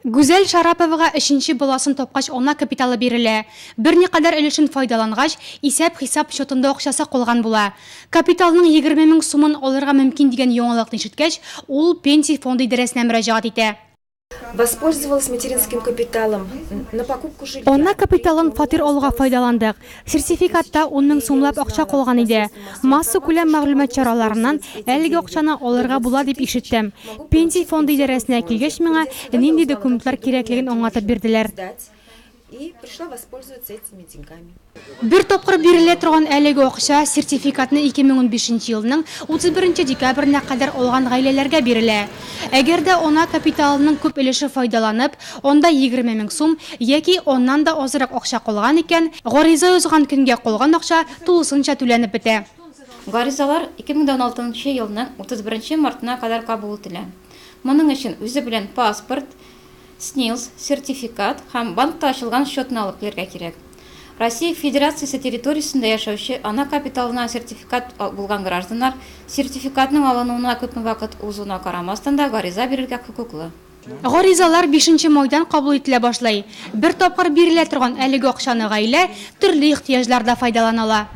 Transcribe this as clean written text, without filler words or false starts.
Гүзәл Шараповага өченче баласын тапкач ана капиталы бирелә. Берникадәр өлешен файдалангач, исәп-хисап счетында акчасы калган була. Капиталның 20 мең сумын алырга мөмкин дигән яңалыкны ишеткәч, ул Пенсия фонды идарәсенә мөрәҗәгать итә. Воспользовалась материнским капиталом на покупку жилья. Ана капиталын фатир алуга файдаландык. Сертификатта ун мең сумлап акча калган иде. Массакүләм мәгълүмат чараларыннан әлеге акчаны алырга була дип ишеттем. Пенсия фонды идарәсенә килгәч миңа нинди документлар кирәклеген аңлатып бирделәр. Бер тапкыр бирелә торган әлеге акча сертификатны 2015 нче елның 31 нче декабренә кадәр алган гаиләләргә бирелә. Әгәр дә ана капиталының күп өлеше файдаланып, анда 20 мең сум яки аннан да азрак акча калган икән, гариза язган көнгә калган акча тулысынча түләнеп бетә. Гаризалар 2016 нчы елның 31 нче мартына кадәр кабул ителә. Моның өчен үзе белән паспорт, СНИЛС, сертификат һәм банкта ачылган счетны алып килергә кирәк. Россия Федерациясе территориясендә яшәүче ана капиталына сертификат булган гражданнар, сертификатның алынуына күпме вакыт узуына карамастан да гариза бирергә хокуклы. Гаризалар бишенче майдан кабул ителә башлый. Бер тапкыр бирелә торган әлеге акчаны гаилә төрле ихтыяҗларда файдалана ала.